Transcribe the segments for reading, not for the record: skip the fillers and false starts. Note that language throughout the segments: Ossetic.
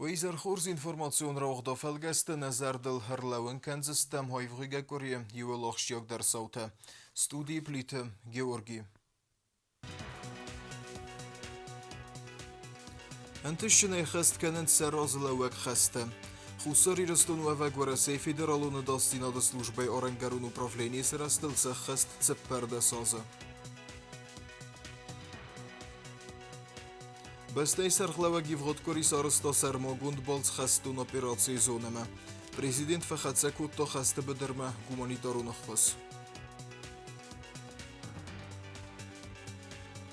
Уый изӕрхорз информацион рауагъды фӕлгӕсты нӕ зӕрдыл ӕрлӕууын кӕндзыстӕм аивгъуыйгӕ къуырийы иууыл ахсджиагдӕр цаутӕ. Студийы Плиты Георги. Ӕнтыстджынӕй хӕст кӕнынц сӕ разылӕууӕг хӕстӕ. Хуссар Ирыстон уӕвӕг Уӕрӕсейы Федералон ӕдасдзинады службӕйы арӕнгӕрон управленийы сырӕзтыл сӕххӕст 14 азы. Бӕстӕйы сӕргълӕууӕг ивгъуыд къуыри сарӕзта сӕрмагонд балц хӕстон операцийы зонӕмӕ. Президент фӕхӕццӕ кодта хӕсты быдырмӕ гуманитарон ӕххуыс.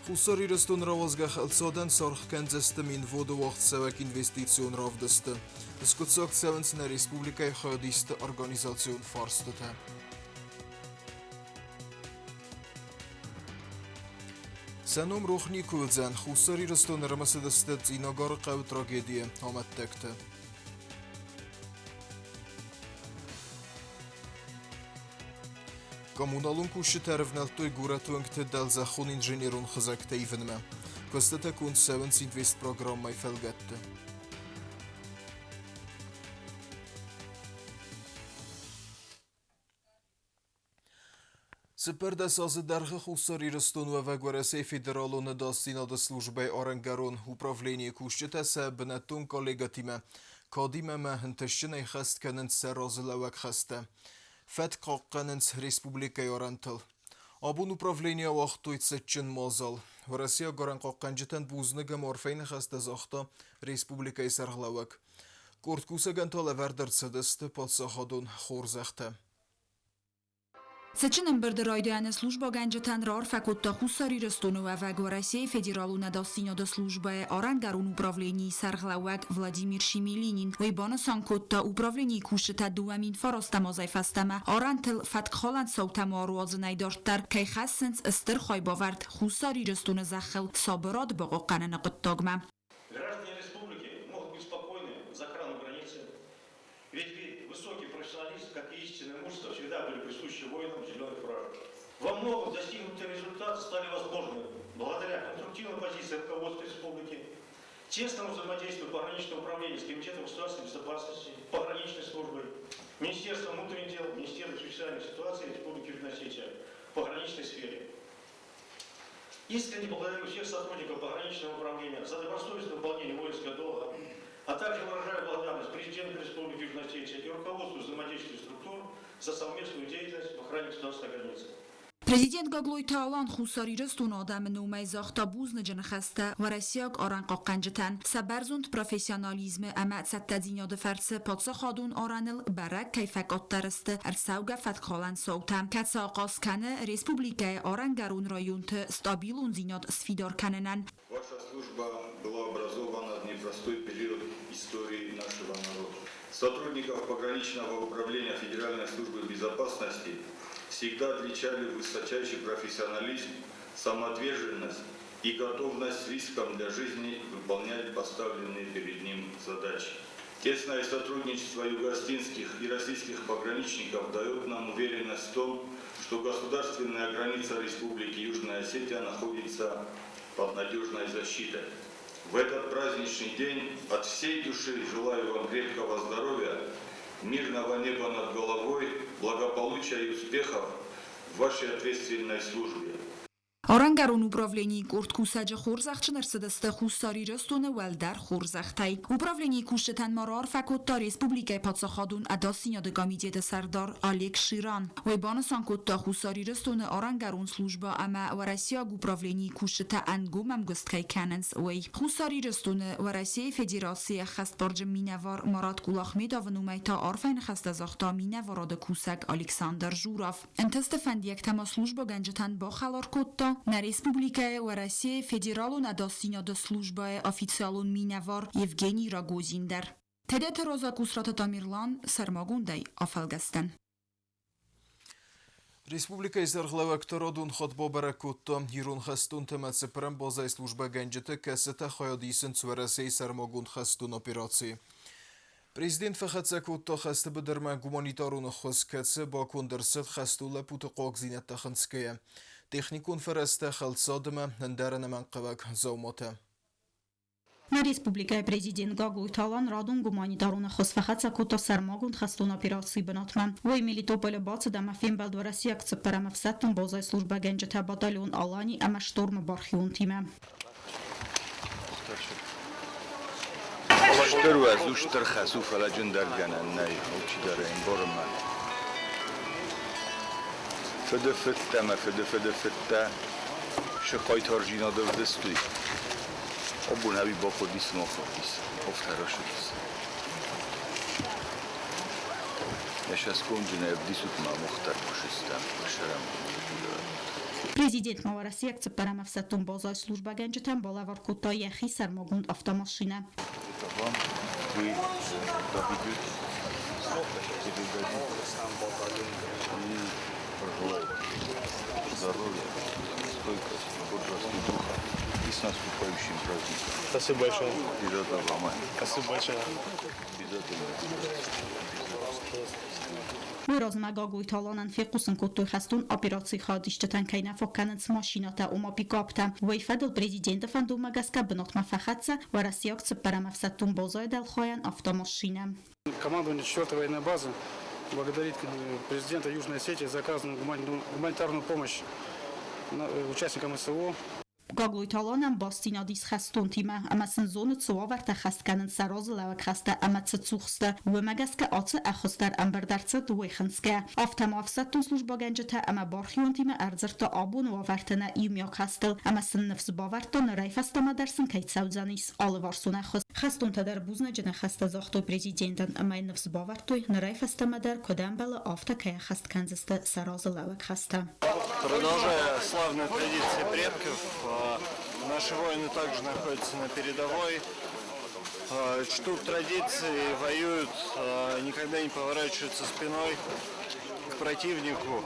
Хуссар Ирыстон рауадзгӕ хӕлцадӕн саргъ кӕндзысты Минводы уагъдцӕуӕг инвестицион равдысты. Скъуыддзаг цӕуынц нӕ республикӕйы хайадисты организацион фарстытӕ. Сӕ ном рох никуы уыдзӕн Хуссар Ирыстоны ӕрымысыдысты Цъинагары хъӕуы трагедийы амӕттӕгты. Коммуналон кусджытӕ ӕрывнӕлдтой горӕты уынгты дӕлзӕххон инженерон хызӕгтӕ ивынмӕ. Куыстытӕ конд цӕуынц инвестпрограммӕйы фӕлгӕтты. 14 азы дӕргъы Хуссар Ирыстон уӕвӕг Уӕрӕсейы Федералон ӕдасдзинады службӕйы арӕнгӕрон управленийы кусджытӕ сӕ бынӕттон коллегӕтимӕ кадимӕ ӕмӕ ӕнтыстджынӕй хӕст кӕнынц сӕ разылӕууӕг хӕстӕ. Фӕтк хъахъхъӕнынц республикӕйы арӕнтыл. Абон управленийы ауагътой цытджын мадзал. Уӕрӕсейаг арӕнхъахъхъӕнджытӕн бузныг ӕмӕ арфӕйы ныхӕстӕ загъта республикӕйы сӕргълӕууӕг. Къорд кусӕгӕн та лӕвӕрд ӕрцыдысты паддзахадон хорзӕхтӕ. Цытджын ӕмбырды райдианы службӕгӕнджытӕн раарфӕ кодта Хуссар Ирыстоны уӕвӕг Уӕрӕсейы Федералон ӕдасдзинады службӕйы арӕнгӕрон управленийы сӕргълӕууӕг Владимир Шемелинин. Уый банысан кодта, управленийы кусджытӕ 2009 азӕй фӕстӕмӕ арӕнтыл фӕткхалӕн цаутӕ ма ӕруадзынӕй дарддӕр кӕй хӕссынц стыр хайбавӕрд Хуссар Ирыстоны зӕххыл сабырад бахъахъхъӕныны хъуыддагмӕ. Граждане республики могут быть спокойны за охрану границы, ведь высокий профессионализм, как и истинное мужество, всегда были присущи воинам зеленых фуражек. Во многом достигнутые результаты стали возможны благодаря конструктивной позиции руководства республики, тесному взаимодействию пограничного управления с Комитетом государственной безопасности, пограничной службой, Министерством внутренних дел, Министерством чрезвычайных ситуаций Республики Южная Осетия в пограничной сфере. Искренне благодарю всех сотрудников пограничного управления за добросовестное выполнение воинского долга, а также выражаю благодарность президенту Республики Южная Осетия и руководству взаимодействующих структур за совместную деятельность в охране государственной границы. Президент Гаглойты Алан Хуссар Ирыстоны адӕмы номӕй загъта бузныджы ныхӕстӕ уӕрӕсейаг арӕнхъахъхъӕнджытӕн сӕ бӕрзонд профессионализмы ӕмӕ цӕттӕдзинады фӕрцы паддзахадон арӕныл бӕрӕг кӕй фӕкъаддӕр сты ӕрцӕугӕ фӕткхалӕн цаутӕ, кӕцы ахъаз кӕны республикӕйы арӕнгӕрон районты стабилондзинад сфидар кӕнынӕн. Ваша служба была образована в непростой период истории нашего народа. Сотрудников пограничного управления Федеральной службы безопасности всегда отличали высочайший профессионализм, самоотверженность и готовность с риском для жизни выполнять поставленные перед ним задачи. Тесное сотрудничество югостинских и российских пограничников дает нам уверенность в том, что государственная граница Республики Южная Осетия находится под надежной защитой. В этот праздничный день от всей души желаю вам крепкого здоровья, мирного неба над головой, благополучия и успехов в вашей ответственной службе. Арӕнгӕрон управленийы къорд кусӕджы хорзӕхджын ӕрцыдысты Хуссар Ирыстоны уӕлдӕр хорзӕхтӕй. Управленийы кусджытӕн ма раарфӕ кодта республикӕйы паддзахадон ӕдасдзинады комитеты сӕрдар Олег Ширан. Уый банысан кодта, Хуссар Ирыстоны арӕнгӕрон службӕ ӕмӕ уӕрӕсейаг управленийы кусджытӕ ӕнгом ӕмгуыст кӕй кӕнынц, уый. Хуссар Ирыстоны Уӕрӕсейы Федерацийы ӕххӕстбарджын минӕвар Марат Кулахметовы номӕй та арфӕйы ныхӕстӕ загъта минӕварады кусӕг Александр Журов. Ӕнтысты фӕндиӕгтӕ ма службӕгӕнджытӕн бахӕлар кодта нӕ республикӕйы Уӕрӕсейы Федералон ӕдасдзинады службӕйы официалон минӕвар Евгений Рогозин дӕр. Тедеты Роза Кусраты Тамерлан сӕрмагондӕй афӕлгӕстӕн. Республикӕйы сӕргълӕууӕг Тородун хатт бабӕрӕг кодта ирон хӕстонтӕ ӕмӕ цыппӕрӕм базӕйы службӕгӕнджыты, кӕцытӕ хайад исынц Уӕрӕсейы сӕрмагонд хӕстон операцийы. Президент фӕхӕццӕ кодта хӕсты быдырмӕ гуманитарон ӕххуыс, кӕцы баконд ӕрцыд хӕстон лӕппуты хъуагдзинӕдтӕ хынцгӕйӕ, техникон фӕрӕзтӕ, хӕлцад ӕмӕ ӕндӕр ӕнӕмӕнгхъӕуӕг дзауматӕ. Нӕ республикӕйы Президент Гаглойты Алан радон гуманитарон ӕххуыс фӕхӕццӕ кодта сӕрмагонд хӕстон операцийы бынатмӕ. Уый Мелитополы бацыд ӕмӕ фембӕлд уӕрӕсейаг цыппӕрӕм ӕфсӕддон базӕйы службӕгӕнджытӕ батальон Алани ӕмӕ Шторм-ы бархионтимӕ. Стыр уӕз у стыр хӕс у, фӕлӕ джындӕргӕнӕн нӕй, алчидӕр ӕй ӕмбары мӕ. Фыды фыдтӕ мӕ фыды фыды фыдтӕ шы хъайтардзинад ӕвдыстой. Абон ӕви бахъуыдис махуыдис, афтӕ рӕсыдис. Йӕ сӕсгомджынӕй ӕвдисут ма мах дӕр куы сыстӕм, куы сӕрӕм. Президент ма уӕрӕсейаг цыппӕрӕм ӕфсӕддон базӕйы службӕгӕнджытӕн балӕвар кодта йӕхи сӕрмагонд автомашинӕ. Вам вы доведете, передадите и пожелаете здоровья, стойкости, бодрости духа и с наступающим праздником. Спасибо большое. Обязательно вам. Спасибо большое. Обязательно. Уый размӕ Гаглойты Аланӕн фехъусын кодтой хӕстон операцийы хайадисджытӕн кӕй нӕ фаг кӕнынц машинӕтӕ, ома пикаптӕ. Уый фӕдыл президенты фӕндонмӕ гӕсгӕ бынатмӕ фӕхӕццӕ уӕрӕсейаг цыппӕрӕм ӕфсӕддон базӕйы дӕлхайӕн автомашинӕ. Командование 4-й военной базы благодарит президента Южной Осетии за оказанную гуманитарную помощь участникам СВО. Гаглойты Аланӕн бастдзинад ис хӕстонтимӕ ӕмӕ сын зоны, цы уавӕртӕ хӕст кӕнынц сӕ разылӕууӕг хӕстӕ ӕмӕ цы цух сты, уымӕ гӕсгӕ ацы ӕххуыс дӕр ӕмбырд ӕрцыд уый хынцгӕ. Афтӕ ма ӕфсӕддон службӕгӕнджытӕ ӕмӕ бархионтимӕ ӕрдзырдта абоны уавӕрты нӕ иумиаг хӕстыл ӕмӕ сын ныфс бавӕрдта, нырӕй фӕстӕмӕ дӕр сын кӕй цӕудзӕнис алыварсон ӕххуыс. Хӕстонтӕ дӕр бузныджы ныхӕстӕ загътой президентӕн ӕмӕ йын ныфс бавӕрдтой, нырӕй фӕстӕмӕ дӕр куыд ӕмбӕлы, афтӕ кӕй ӕххӕст кӕндзысты сӕ разылӕууӕг хӕстӕ. Продолжая славные традиции предков, наши воины также находятся на передовой, чтут традиции, воюют, никогда не поворачиваются спиной к противнику.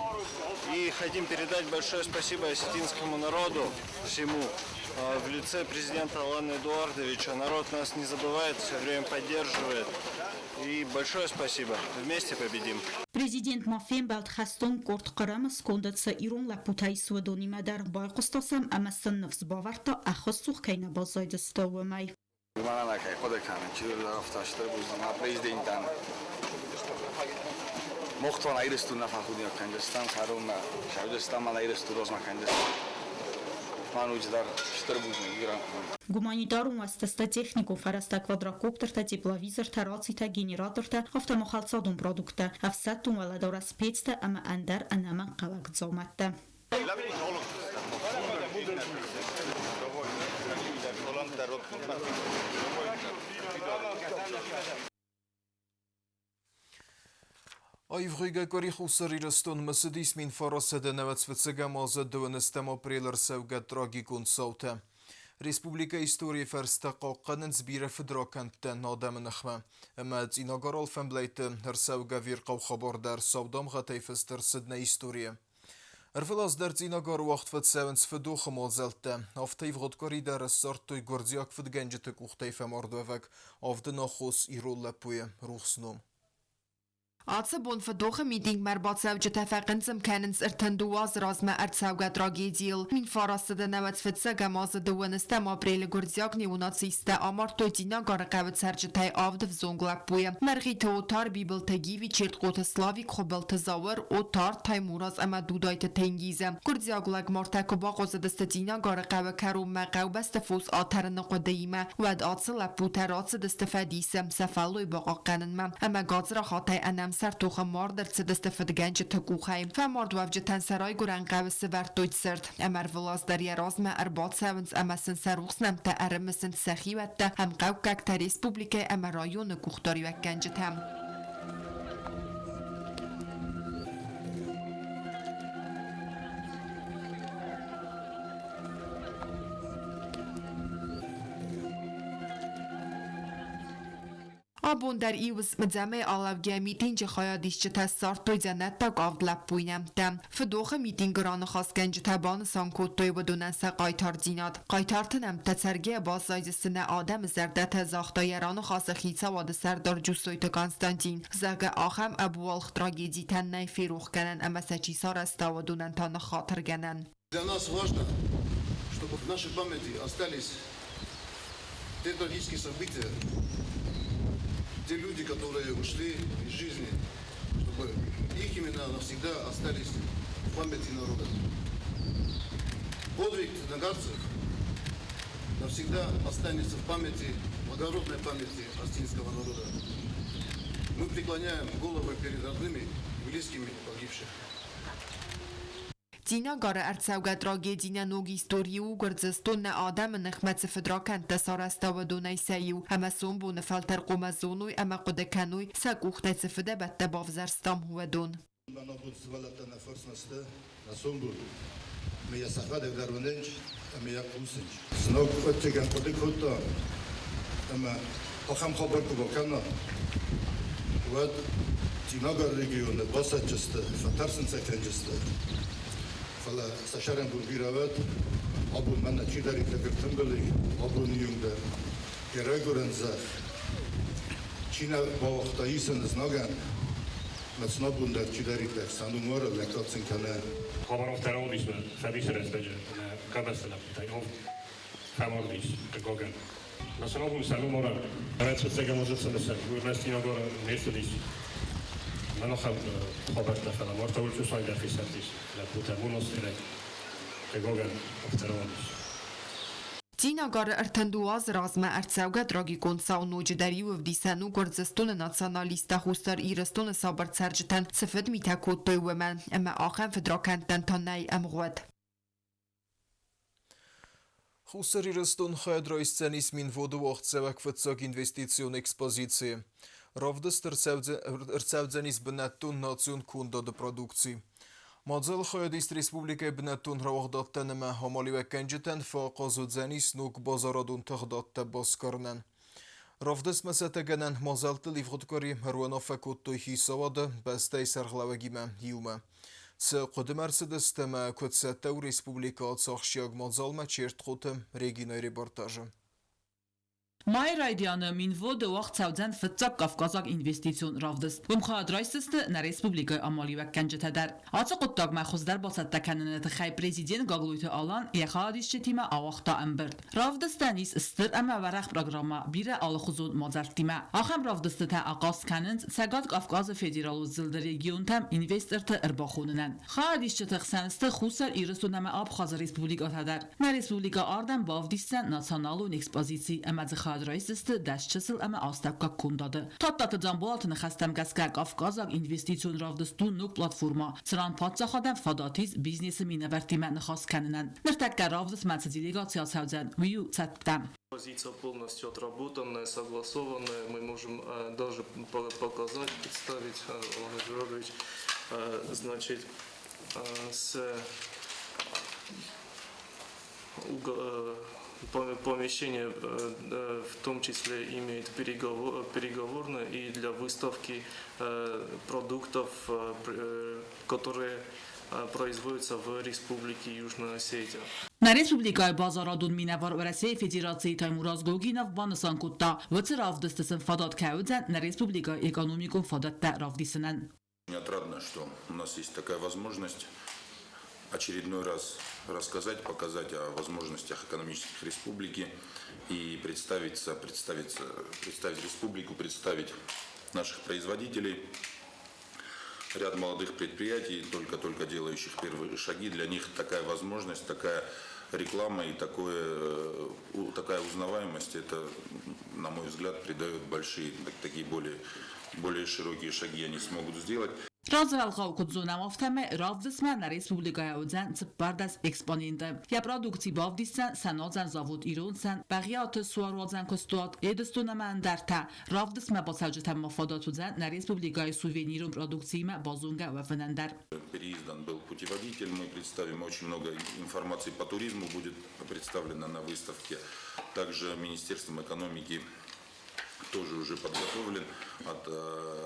И хотим передать большое спасибо осетинскому народу всему в лице президента Алана Эдуардовича. Народ нас не забывает, все время поддерживает. И большое спасибо. Вместе победим. Президент ма фембӕлд хӕстон къорд Хъырымы сконды цы ирон лӕппутӕ ис, уыдонимӕ дӕр байхъуыста сӕм ӕмӕ сын ныфс бавӕрдта, ӕххуысцух кӕй нӕ баззайдысты, уымӕй. Мӕнӕ кӕй хъуыды кӕнын, чидӕр афтӕ стыр бузныг мӕ президентӕн. Мохтон Ирыстон нӕ фӕхудинаг кӕндзыстӕм, кӕронмӕ сӕудзыстӕм, мӕнӕ Ирыстон размӕ кӕндзыстӕм. Мӕн уыдзӕн стыр бузныг Иран. Гуманитарон уӕзтӕ техникон фӕрӕзтӕ, квадрокоптертӕ, тепловизортӕ, рацитӕ, генератортӕ, афтӕ ма хӕлцадон продукттӕ, ӕфсӕддон уӕлӕдарӕс пецтӕ ӕмӕ ӕндӕр ӕнӕмӕнгхъӕуӕг дзаумӕттӕ. Аивгъуыйгӕ къуыри Хуссар Ирыстонмӕ цыдис 1995 азы 12 апрелы ӕрцӕугӕ трагикон цаутӕ. Республикӕйы историйы фӕрстӕ хъахъхъӕнынц бирӕ фыдракӕндтӕ адӕмы ныхмӕ. Ӕмӕ Цъинагар алфӕмблӕйтты ӕрцӕугӕ ӕвирхъау хабар дӕр сау дамгъӕтӕй фыст ӕрцыд нӕ историйы. Ӕрвылаз дӕр Цъинагары уагъд фӕцӕуынц фыдохы мадзӕлттӕ. Афтӕ ивгъуыд къуыри дӕр ссардтой гуырдзиаг фыдгӕнджыты къухтӕй фӕмардуӕвӕг авды наххос ирон лӕппуйы рухс ном. Ацы бон фыдохы митингмӕ ӕрбацӕуджытӕ фӕхъынцъым кӕнынц 32 азы размӕ ӕрцӕугӕ трагедийыл. 1995 фыццӕгӕм азы дыууӕныстӕм апрелы гуырдзиаг неонацисттӕ амардтой Цъинагары хъӕуы цӕрджытӕй авд ӕвзонг лӕппуйы. Мӕргъиты Отар, Бибылты Гиви, Чертхъоты Славик, Хуыбылты Зауыр, Отар, Таймураз ӕмӕ Дудайты Тенгизы. Гуырдзиаг лӕгмартӕ куы бахъуызыдысты Цъинагары хъӕуы кӕронмӕ хъӕубӕсты фос атӕрыны хъуыдыимӕ, уӕд ацы лӕппутӕ рацыдысты фӕдисы, сӕ фӕллой бахъахъхъӕнынмӕ ӕмӕ гадзрахатӕй ӕнӕмсӕр тохы мард ӕрцыдысты фыдгӕнджыты къухӕй. Фӕмардуӕвджытӕн сӕ райгуырӕн хъӕуы сывӕрдтой цырт, ӕмӕ ӕрвылаз дӕр йӕ размӕ ӕрбацӕуынц ӕмӕ сын сӕ рухс нӕмттӕ ӕрымысынц сӕ хиуӕттӕ, ӕмхъӕуккӕгтӕ, республикӕйы ӕмӕ районы къухдариуӕггӕнджытӕ. Абон дӕр иу Мдзӕмӕй алӕугӕ митинджы хайадисджытӕ ссардтой дзӕнӕттаг авд лӕппуйы нӕмттӕ. Фыдохы митингы раныхасгӕнджытӕ банысан кодтой уыдонӕн сӕ хъайтардзинад. Хъайтарты нӕмттӕ цӕргӕйӕ баззайдзысты нӕ адӕмы зӕрдӕтӕ, загъта йӕ раныхасы хицауады сӕрдар Джусойты Константин. Зӕгъгӕ, ахӕм ӕбуалгъ трагедитӕн нӕй ферохгӕнӕн ӕмӕ сӕ чи сарӕзта, уыдонӕн та ныххатыргӕнӕн. Для нас важно, чтобы в нашей памяти остались Те трагические события, те люди, которые ушли из жизни, чтобы их имена навсегда остались в памяти народа. Подвиг цинагардцев навсегда останется в памяти, благородной памяти осетинского народа. Мы преклоняем головы перед родными и близкими погибших. Цъинагары ӕрцӕугӕ трагеди нӕ ног истори у, Гуырдзыстон нӕ адӕмы ныхмӕ цы фыдракӕндтӕ сарӕзта, уыдонӕй сӕ иу, ӕмӕ сомбоны фӕлтӕр хъуамӕ зоной ӕмӕ хъуыды кӕной, сӕ къухтӕй цы фыдӕбӕттӕ бавзӕрстам, уыдон. Мӕн абон сывӕллӕттӕ нӕ фӕрсынц нӕ сомбон, ӕмӕ йӕ сӕхӕдӕг дӕр уынынц ӕмӕ йӕ хъусынц. Сног ӕвӕццӕгӕн хъуыды кодта, ӕмӕ ахӕм хабар куы бакӕна, уӕд Цъинагары регионы басӕтджысты, фӕтӕрсын сӕ кӕнджысты. Фӕлӕ сӕ сӕрӕнбон бирӕ уӕд, абон мӕнӕ чидӕриддӕр ӕртымбыл и, абоны онг дӕр йӕ райгуырӕн зӕхх чи нӕ бауагъта исын знагӕн, мӕ сын абон дӕр чидӕриддӕр сӕ номары лӕггад сын кӕны. Хабар афтӕ рауадис мӕ фӕдисы рӕстӕджы ӕмӕ къабӕзты лӕппутӕй авд фӕмард ис, хъыгагӕн. Националон сӕ номарӕн ӕвӕццӕгӕн азы цымыдисаг Гуырмӕстинагары не рцыдис мӕн ахӕм хабӕрттӕ, фӕлӕ Марта Ульчусай дӕр фесӕфтис лӕппутӕ монастырӕй. Хъыгагӕн, афтӕ рауадис. Цъинагары 32 азы размӕ ӕрцӕугӕ трагикон цау ноджыдӕр иу ӕвдисӕн у, Гуырдзыстоны националисттӕ Хуссар Ирыстоны сабыр цӕрджытӕн цы фыдмитӕ кодтой, уымӕн, ӕмӕ ахӕм фыдракӕндтӕн та нӕй ӕмгъуыд. Хуссар Ирыстон хайад райсдзӕнис Минводы уагъдцӕуӕг фыццаг инвестицион экспозицийы. Равдыст ӕрцӕудзӕнис бынӕттон национ кондады продукци. Мадзалы хайадист республикӕйы бынӕттон рауагъдадтӕн ӕмӕ амалиуӕггӕнджытӕн фӕахъаз уыдзӕнис ног базарадон тыгъдадтӕ басгарынӕн. Равдыстмӕ цӕттӕгӕнӕн мадзӕлттыл ивгъуыд къуыри ӕруынаффӕ кодтой хицауады бӕстӕйы сӕргълӕууӕгимӕ иумӕ. Цы хъуыдымӕ ӕрцыдысты ӕмӕ куыд цӕттӕ у республикӕ ацы ахсджиаг мадзалмӕ Чертхъоты Регинайы репортажы. Майы райдианы Минводы уагъд цӕудзӕн фыццаг кавказаг инвестицион равдыст. Уым хайад райсдзысты нӕ республикӕйы амалиуӕггӕнджытӕ дӕр. Ацы хъуыддагмӕ хуыздӕр бацӕттӕ кӕныны тыххӕй президент Гаглойты Алан йӕ хайадисджытимӕ ауагъта ӕмбырд. Равдыстӕн ис стыр ӕмӕ уӕрӕх программӕ бирӕ алыхуызон мадзӕлттимӕ. Ахӕм равдыстытӕ ахъаз кӕнынц Цӕгат Кавказы федералон зылды регионтӕм инвесторты ӕрбахонынӕн. Хайадисджыты хсӕн сты Хуссар Ирыстон ӕмӕ Абхазы республикӕтӕ дӕр. Нӕ республикӕ ардӕм бавдисдзӕн националон экспозици ӕмӕ дзы хайад райсдзысты 10 чысыл ӕмӕ астӕуккаг кондады. Тадтаты Дзамболаты ныхӕстӕм гӕсгӕ Кавказаг инвестицион равдыст у ног платформӕ, цыран паддзахадӕн фадат ис бизнесы минӕвӕрттимӕ ныхас кӕнынӕн. Ныртӕккӕ равдыстмӕ цы делегаци ацӕудзӕн, уый у цӕттӕ. Позиция полностью отработанная, согласованная. Мы можем даже показать, представить, Олег Григорьевич, значит, с помещение в том числе имеет переговорную и для выставки продуктов, которые производятся в Республике Южная Осетия. Нӕ республикӕйы базарадон минӕвар Уӕрӕсейы Федерацийы Таймураз Гогинов банысан кодта, уыцы равдысты сын фадат кӕй уыдзӕн нӕ республикӕйы экономикон фадӕттӕ равдисынӕн. Мне отрадно, что у нас есть такая возможность очередной раз рассказать, показать о возможностях экономических республики и представить республику, представить наших производителей. Ряд молодых предприятий, только-только делающих первые шаги, для них такая возможность, такая реклама и такая узнаваемость, это, на мой взгляд, придает большие, такие более широкие шаги они смогут сделать. Развӕлгъау куыд зонӕм, афтӕмӕй равдыстмӕ нӕ республикӕйӕ уыдзӕн 14 экспоненты. Йӕ продукци бавдисдзӕн сӕнуадзӕн завод «Ирон сӕн», Бӕгъиаты суаруадзӕн куыстуат, Едыстон ӕмӕ ӕндӕртӕ. Равдыстмӕ бацӕуджытӕм ма фадат уыдзӕн нӕ республикӕйы сувенирон продукциимӕ базонгӕ уӕвынӕн дӕр. Переиздан был путеводитель, мы представим очень много информации по туризму, будет представлено на выставке. Также Министерством экономики тоже уже подготовлен,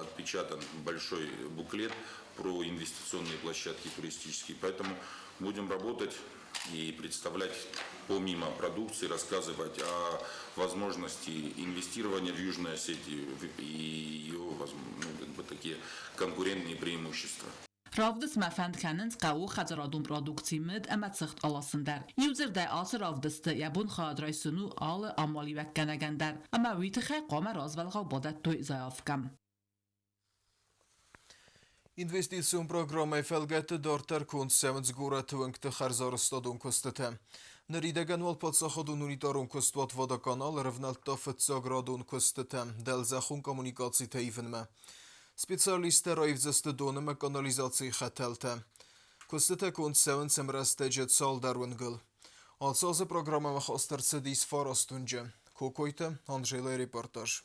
отпечатан большой буклет про инвестиционные площадки туристические. Поэтому будем работать и представлять помимо продукции, рассказывать о возможности инвестирования в Южную Осетию и ее, ну, как бы такие конкурентные преимущества. Равдыстмӕ фӕнд кӕнынц хъӕууонхӕдзарадон продукци мыд ӕмӕ цыхт аласын дӕр. Иудзырдӕй, ацы равдысты йӕ бон хайад райсын у алы амалиуӕггӕнӕгӕн дӕр, ӕмӕ уый тыххӕй хъуамӕ развӕлгъау бадӕттой заявкӕ. Инвестицион программӕйы фӕлгӕтты дарддӕр конд цӕуынц горӕты уынгты хӕрзарӕзтадон куыстытӕ. Ныридӕгӕн уал паддзахадон унитарон куыстуат «Водоканал» ӕрӕвнӕлдта фыццаградон куыстытӕ дӕлзӕххон коммуникацитӕ ивынмӕ. Специалисттӕ раивдзысты дон ӕмӕ канализацийы хӕтӕлтӕ. Куыстытӕ конд цӕуынц ӕмрӕстӕджы цалдӕр уынгыл. Ацы азы программӕмӕ хаст ӕрцыдис фараст уынджы. Кокойты Анжелӕйы репортаж.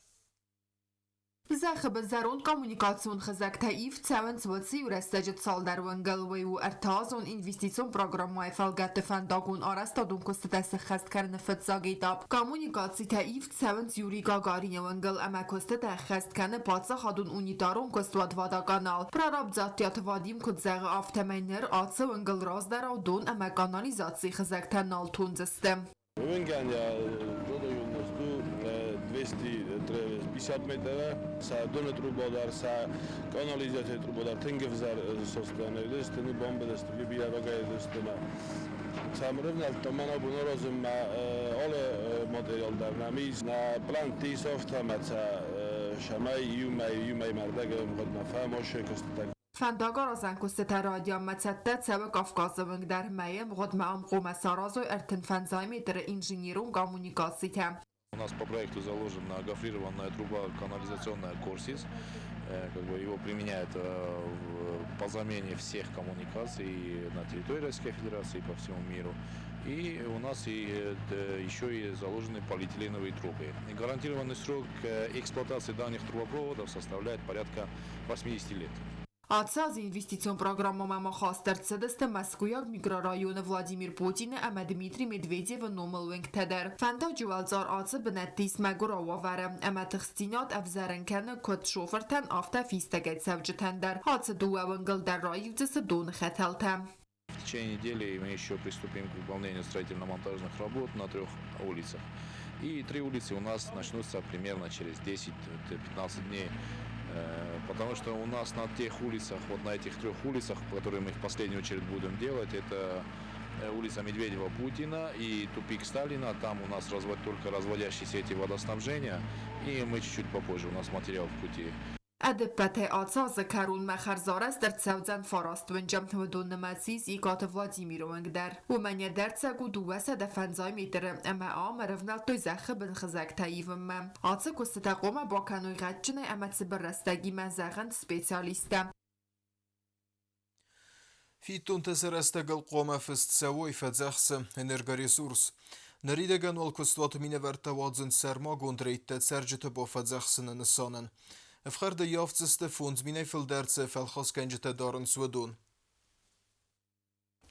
Зӕххы бын зӕронд коммуникацион хызӕгтӕ ивд цӕуынц уыцы-иу рӕстӕджы цалдӕр уӕнгӕл. Уый у ӕртӕазон инвестицион программӕйы фӕлгӕтты фӕндагон арӕзтадон куыстытӕ сыххӕст кӕныны фыццаг этап. Коммуникацитӕ ивд цӕуынц Юрий Гагарины уынгыл ӕмӕ куыстытӕ ӕххӕст кӕны паддзахадон унитарон куыстуат «Водоканал». Прораб Дзаттиаты Вадим куыд зӕгъы, афтӕмӕй ныр ацы уынгыл раздӕрау дон ӕмӕ канализацийы хызӕгтӕ нал тондзысты. Уынгӕн йӕ зондайонность у 250 метра. Сӕ доны труба дӕр, сӕ канализацийы труба дӕр тынг ӕвзӕр состӕн сты, бамбыдысты, бирӕ рагӕй сты. Цӕмрывнӕлдта мӕн абон аразынмӕ алы материал дӕр нӕм ис. Нӕ плӕнтты ис афтӕ, ӕмӕ сӕ сӕмӕй иу мӕй, иу мӕймӕ ӕрдӕг ӕмгъуыдмӕ фӕмосы куыстытӕ. Фӕндагаразӕн куыстытӕ радиомӕ цӕттӕ цӕуы Кавказы уынг дӕр. Мӕйы мгъуыдмӕ ам хъуамӕ саразой 35 метры инженерон коммуникацитӕ. У нас по проекту заложена гофрированная труба канализационная «Корсис». Как бы его применяют по замене всех коммуникаций на территории Российской Федерации и по всему миру. И у нас и еще и заложены полиэтиленовые трубы. И гарантированный срок эксплуатации данных трубопроводов составляет порядка 80 лет. Ацы аз инвестицион программӕмӕ ма хаст ӕрцыдысты Мӕскуыйаг микрорайоны Владимир Путины ӕмӕ Дмитрий Медведевы номыл уынгтӕ дӕр. Фӕндаджы уӕлцъар ацы бынӕтты ис мӕгуырау уавӕры ӕмӕ тыхстдзинад ӕвзӕрын кӕны куыд шофыртӕн, афтӕ фистӕгӕй цӕуджытӕн дӕр. Ацы дыууӕ уынгыл дӕр раивдзысты доны хӕтӕлтӕ. В течение недели мы еще приступим к выполнению строительно-монтажных работ на трех улицах. И три улицы у нас начнутся примерно через 10-15 дней. Потому что у нас на тех улицах, вот на этих трех улицах, которые мы в последнюю очередь будем делать, это улица Медведева-Путина и тупик Сталина. Там у нас только разводящие сети водоснабжения. И мы чуть-чуть попозже, у нас материал в пути. Ӕдӕппӕтӕй ацы азы кӕронмӕ хӕрзарӕзт ӕрцӕудзӕн фараст уынджы. Уыдон нымӕцы ис Икъаты Владимиры уынг дӕр. Уымӕн йӕ дӕрддзӕг у 250 метры ӕмӕ ам ӕрӕвнӕлдтой зӕххы бын хызӕгтӕ ивынмӕ. Ацы куыстытӕ хъуамӕ бакӕной гъӕдджынӕй ӕмӕ цыбыр рӕстӕгимӕ, зӕгъынц специалисттӕ. Фиддонтӕ сӕ рӕстӕгыл хъуамӕ фыст цӕуой, фӕдзӕхсы энергоресурс. Ныридӕгӕн уал куыстуаты минӕвӕрттӕ уадзынц сӕрмагонд рейдтӕ цӕрджыты бафӕдзӕхсыны нысанӕн. Ӕфхӕрд ӕййафдзысты 5000-ӕй фылдӕр цы фӕлхасгӕнджытӕ дарынц, уыдон.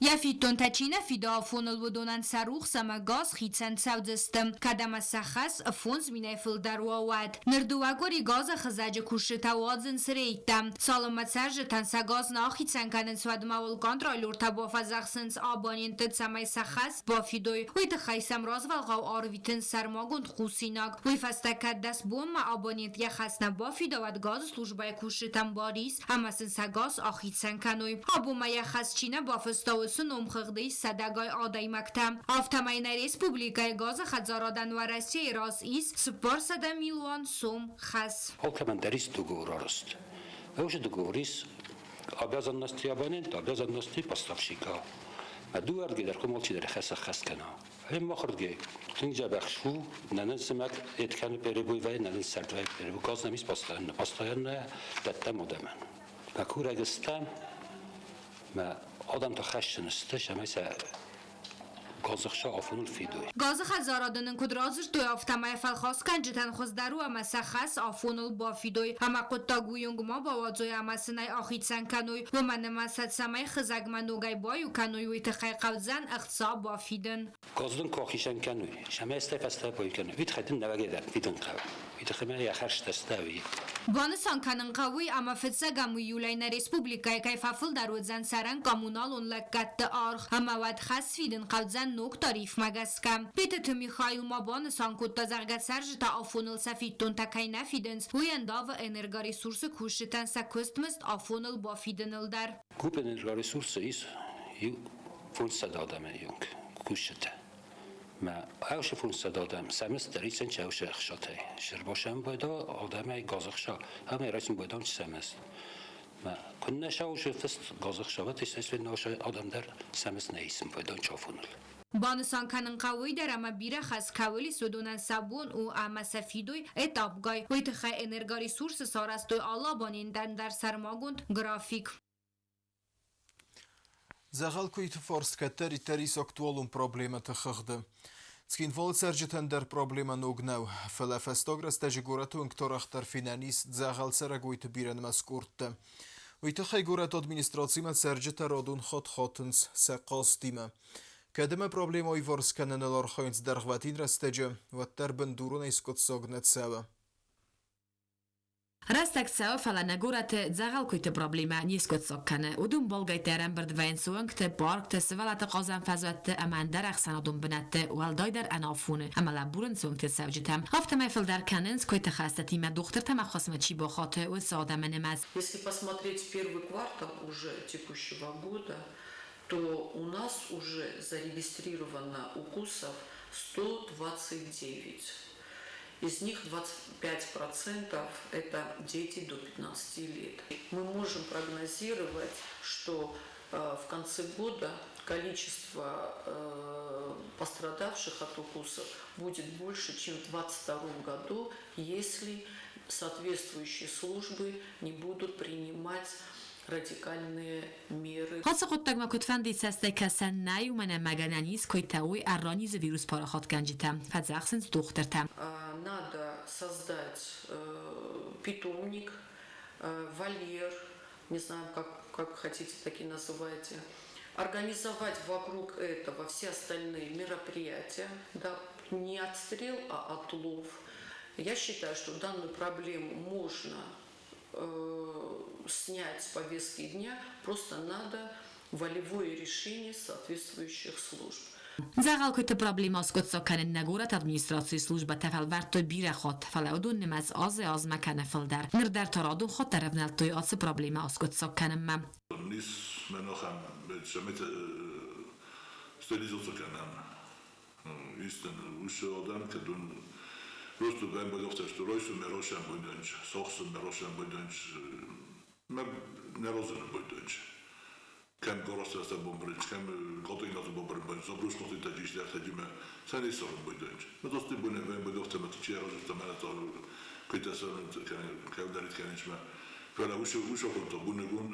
Йӕ фиддонтӕ чи нӕ фиды афоныл, уыдонӕн сӕ рухс ӕмӕ газ хицӕн цӕудзысты, кӕд ӕмӕ сӕ хӕс 5000-ӕй фылдӕр уа, уӕд. Ныр дыууӕ къуыри газы хызӕджы кусджытӕ уадзынц рейдтӕ. Цалынмӕ цӕрджытӕн сӕ газ нӕ ахицӕн кӕнынц, уӕдмӕ уыл контролертӕ бафӕдзӕхсынц абонентты, цӕмӕй сӕ хӕс бафидой. Уый тыххӕй сӕм развӕлгъау арвитынц сӕрмагонд хъусинаг. Уый фӕстӕ кӕд 10 бонмӕ абонент йӕ хӕс нӕ бафида, уӕд газы службӕйы кусджытӕм бар ис ӕмӕ сын сӕ газ ахицӕн кӕной. Абон ма йӕ хӕс чи нӕ бафыста, уыцы номхыгъды ис сӕдӕгай адӕймӕгтӕ. Афтӕмӕй нӕ республикӕйы газы хӕдзарадӕн Уӕрӕсейы раз ис 400 милуан сом хӕс. Алкӕмӕн дӕр ис договор арӕзт. Уже договор ис обязанности абонента, обязанности поставщика. Мӕ дыууӕрдгӕй дӕр куы алчидӕр хӕс ӕххӕст кӕна. Ӕм махырдгӕй тынг дзӕбӕх су, нӕ зымӕг эд кӕны перебой вӕййы, нӕ сӕрд вӕййы перебой. Газ нӕм ис постоянно, постоянно дӕттӕм адӕмӕн. Мӕ курӕг стӕм, мӕ адӕмтӕ хӕссын сты, цӕмӕй сӕ газыхса афоныл фидой. Газы хӕдзарады нын куыд радзырдтой, афтӕмӕй фӕлхасгӕнджытӕн хуыздӕр у ӕмӕ сӕ хӕс афоныл бафидой ӕмӕ хъуыддаг уыйонг ма бауадзой ӕмӕ сын ӕй ахицӕн кӕной, уымӕн ӕмӕ сӕ цӕмӕй хызӕгмӕ ногӕй баиу кӕной, уый тыххӕй хъӕудзӕн ӕхца бафидын. Газдын ку ахицӕн кӕнуй, сӕмӕ фӕстӕ баиу кӕнуй, уый тыххӕй дын нӕуӕгӕй дӕр фидын хъӕуы. Уый тыххӕй мӕ йӕ хӕрзтӕ стауи. Банысан кӕнын хъӕуы, ӕмӕ фыццӕгӕм июлӕй нӕ республикӕйы кӕй фӕфылдӕр уыдзӕн цӕрӕн-коммуналон лӕггӕдты аргъ ӕмӕ уӕд хӕс фидын хъӕудзӕн ног тарифмӕ гӕсгӕ. Битеты Михаил ма банысан кодта, зӕгъгӕ, цӕрджытӕ афоныл сӕ фиддонтӕ кӕй нӕ фидынц, уый ӕндавы энергоресурсы кусджытӕн сӕ куыстмызд афоныл бафидыныл дӕр. Гуп энергоресурсы ис иу 500 адӕмы онг кусджытӕ. Мӕ ӕвсы 500 адӕм сӕмыс дӕр исӕн чӕвсы ӕхсатӕй. Сырбосӕн байда адӕмӕй газыхса, ӕмӕ райсын байдам сӕмыс. Мӕ куыннӕ саусы фыст газыхса, уӕд естественно адӕм дӕр сӕмыс нӕ исын байдан чафоныл. Банысан кӕнын хъӕуы уый дӕр, ӕмӕ бирӕ хӕс кӕуыл ис, уыдонӕн сӕ бон у ӕмӕ сӕ фидой этапгай. Уый тыххӕй энергоресурсы сарӕзтой алы абонентӕн дӕр сӕрмагонд график. Дзӕгъӕл куыйты фарст кӕддӕриддӕр ис актуалон проблемӕты хыгъды. Цхинвалы цӕрджытӕн дӕр проблемӕ ног нӕу, фӕлӕ фӕстаг рӕстӕджы горӕты уынгты арӕхдӕр фенӕн ис дзӕгъӕл цӕрӕгойты бирӕнымӕц къордтӕ. Уый тыххӕй горӕты администрацимӕ цӕрджытӕ радон хатт хатынц сӕ хъастимӕ. Кӕд ӕмӕ проблемӕ иуварс кӕныныл архайынц дӕргъвӕтин рӕстӕджы, уӕддӕр бындуронӕй скъуыддзаг нӕ цӕуы. Рӕстӕг цӕуы, фӕлӕ нӕ горӕты дзӕгъӕл куыйты проблемӕ не скъуыддзаг кӕны. Уыдон балгӕйттӕ ӕрӕмбырд вӕййынц уынгты, паркты, сывӕллӕтты хъазӕн фӕзуӕтты ӕмӕ ӕндӕр ӕхсӕнадон бынӕтты, уӕлдайдӕр ӕнафоны ӕмӕ лӕбурынц уынгты цӕуджытӕм. Афтӕмӕй фылдӕр кӕнынц, куыйты хӕстӕтимӕ дохтыртӕм ӕххуысмӕ чи бахаты, уыцы адӕмы нымӕц. Если посмотреть первый квартал уже текущего года, то у нас уже зарегистрировано укусов 129. Из них 25% это дети до 15 лет. Мы можем прогнозировать, что в конце года количество пострадавших от укусов будет больше, чем в 2022 году, если соответствующие службы не будут принимать радикальные меры. Ацы хъуыддагмӕ куыдфӕндыйы цӕстӕй кӕсӕн нӕй, уымӕн ӕмӕ гӕнӕн ис, куыйтӕ уой ӕрранизы вирус парахатгӕнджытӕ, фӕдзӕхсынц дохтыртӕ. Надо создать питомник, вольер, не знаю, как хотите, так и называйте, организовать вокруг этого все остальные мероприятия, да, не отстрел, а отлов. Я считаю, что данную проблему можно снять с повестки дня, просто надо волевое решение соответствующих служб. Дзӕгъӕл куыйты проблемӕ аскъуыддзаг кӕнын нӕ горӕты администрацийы службӕтӕ фӕлвӕрдтой бирӕ хатт, фӕлӕ уыдон нымӕц азӕй-азмӕ кӕны фылдӕр. Ныр дӕр та радон хатт ӕрӕвнӕлдтой ацы проблемӕ аскъуыддзаг кӕнынмӕ. Ис мӕнӕхӕн стерилизаци кӕнӕн. Истин уыцы адӕм кӕд уын просто бӕмбӕгӕфтӕсты райсом мӕ росӕн сохсын мӕ росӕн мӕ не розыны бойдönч. Кӕм горостӕ бомбрынч, кӕм готойнаты бомбрынч, забрушкоты таджиш дӕртӕджимӕ сӕнисорын бойдönч. Мӕ досты буне бӕмбӕгӕфтӕмӕ тичи эрозыфтӕ мӕ та куйтӕсӕн кӕвдӕрит кӕничмӕ. Фӕлӕ уышы уышы бунегун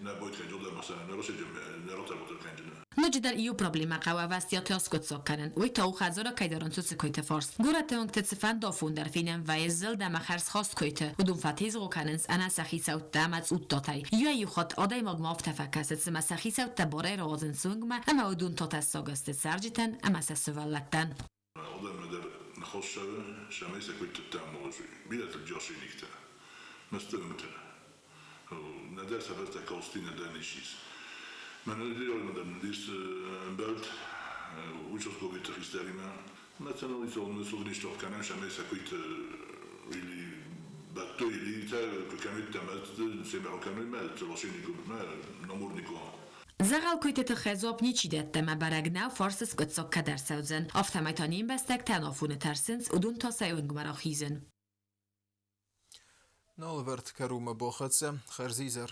нӕ бойткӕнч одӕмӕсӕн, нӕ роседжем, нӕ ротӕботӕ кӕнджынӕ. Ноджыдӕр иу проблемӕ хъӕуы ӕвӕстиатӕй аскъуыддзаг кӕнын. Уый та у хӕдзары кӕйдарынц уыцы куыйты фарст. Горӕты уынгты цыфӕнды афон дӕр фенӕн вӕййы зылд ӕмӕ хӕрзхаст куыйты. Уыдон фӕтезгъо кӕнынц ӕнӕ сӕ хицӕуттӕ ӕмӕ цъуттатӕй. Иуӕй-иу хатт адӕймагмӕ афтӕ фӕкӕсы, цыма сӕ хицӕуттӕ барӕй рауадзынц уынгмӕ ӕмӕ уыдон та тӕссаг сты цӕрджытӕн ӕмӕ сӕ сывӕллӕттӕн. Адӕммӕ дӕр ныхас цӕуы, цӕмӕй сӕ куыйты амоной бирӕтыл джасойниктӕ, мӕстыгъмытӕ. Нӕдӕр сӕ касти, нӕдӕр ничи ис. Мӕнӕ дӕр ис ӕмбӕлд участковыйты хистӕримӕ. Национализационный суд кӕнӕм, цӕмӕй сӕ куыйты или бӕттой, или кӕнуйттӕ семӕ кӕнуй мӕ целосейнику, мӕ намурнику. Дзӕгъӕл куыйты тыххӕй дзуапп ничи дӕтты ӕмӕ бӕрӕг нӕу, фарсы скъуыддзаг кӕд ӕрцӕудзӕн. Афтӕмӕй та не мбӕстӕгтӕ ӕнафоны тӕрсынц, уыдон та сӕ уынгмӕ рахизын. Налвӕрд кӕрумӕ бахӕццӕ, хӕрзизӕр.